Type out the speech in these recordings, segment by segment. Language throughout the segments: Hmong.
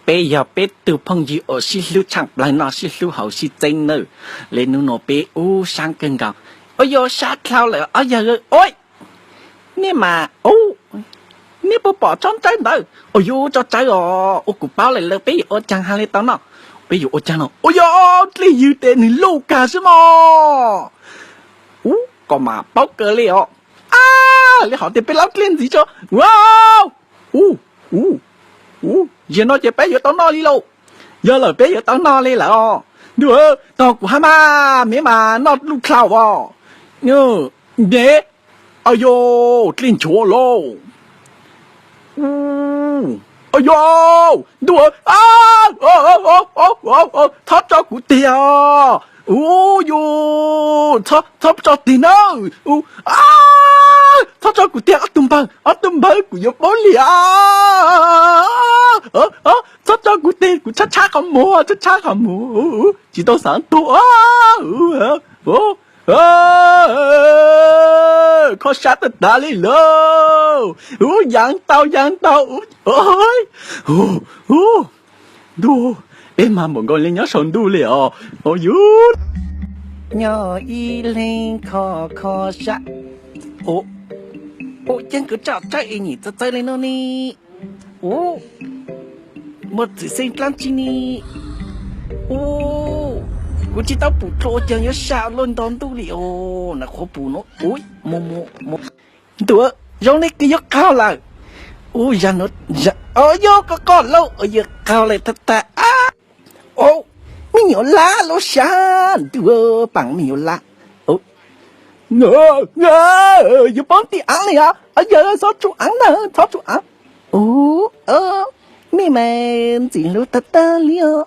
Peb yog peb tug phooj ywg uas sib hlub tshaaj plawg noj sib hlub haus sib txeeb nawb. Le nub nua peb ub sab kawg nkaus. Ua yuav sab dlhau lawm ob yawg. Ua, nej mas, ub, nej puas pom tsob tsawb ntawd? Ua yuav tsob tsawb os, ua kuv paub lawm lawm peb yuav ua caag has le tau noj? Peb yuav ua caag no? Ua yog dlej ywg tes nwg luj kag xwb mog. Ub, koj mas paub kawg li os. A, le hov tias peb laub dlej ntxiv tso. Ua, ub, ub, ub, yog no ces peb yuav tau noj li lauj. Yog lawm peb yuav tau noj li lawm os. Ntuj, tog kuv hab mas, me mas noj luj dlhau os. Me, a yog, dlej nchuav lauj. Ua yog, ntuj, txhob tso kuv tiag. Ua yog, txhob tso tiag na. Txhob tso kuv tiag, ob tug npawg, ob tug npawg, kuv yuav paub liam. Txhob tso kuv tiag, kuv tshab tshab qhov muag, tshab tshab qhov muag, tsis tau xaav tuag. Kho sab tag tag li lauj. Ub, yaav tau, yaav tau. Ntuj, peb mag npaum nkaus li nyob saum ntuj li os. Ua yog, nyob ib leeg kho kho sab. Ua, ua caag kuv tsom tsawb es nyim txawv txawv li no ne. Ub, muaj txwm xeeb dlaab tsi ne. Ub, kuv tsis tau pum dlua ua caag yuav sab luaj nto ntuj li os. Na qhuav pum no. Ub, ntuj, zoo li kws yuav qaug lawm. Ub, zag no, o yog koj qoj lauj, yuav qaug lawm tag tag. A, me nyuam lab lub sab, ntuj, paam me nyuam lab. Yuav poob tim aav li os, yog txhob tsuj aav na, txhob tsuj aav. Ub, me mas ntxim hlub tag tag li os.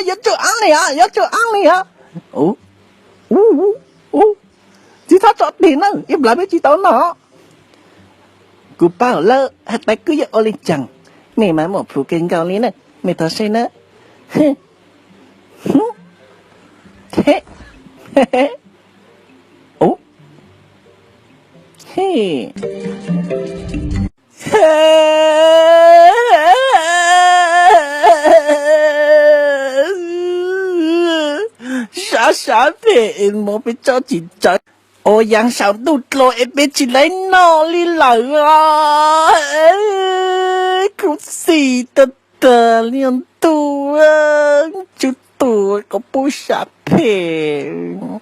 Yuav tsuj aav li os, yuav tsuj aav li os. Ub, tsis txhob tso tig na, ib plag peb tsis tau noj. Kuv paub lawm has tas kuv yuav ua li caag, me mas muaj plhus kawg nkaus li na, me thov saib na. Sab sab phem es mus peb tsob tsis tsawv, ua yaav saum ntuj dlua es peb tsis lawv noj li lawm. Khuv xim tag tag li ntuj, tswv tus kom pub sab phem.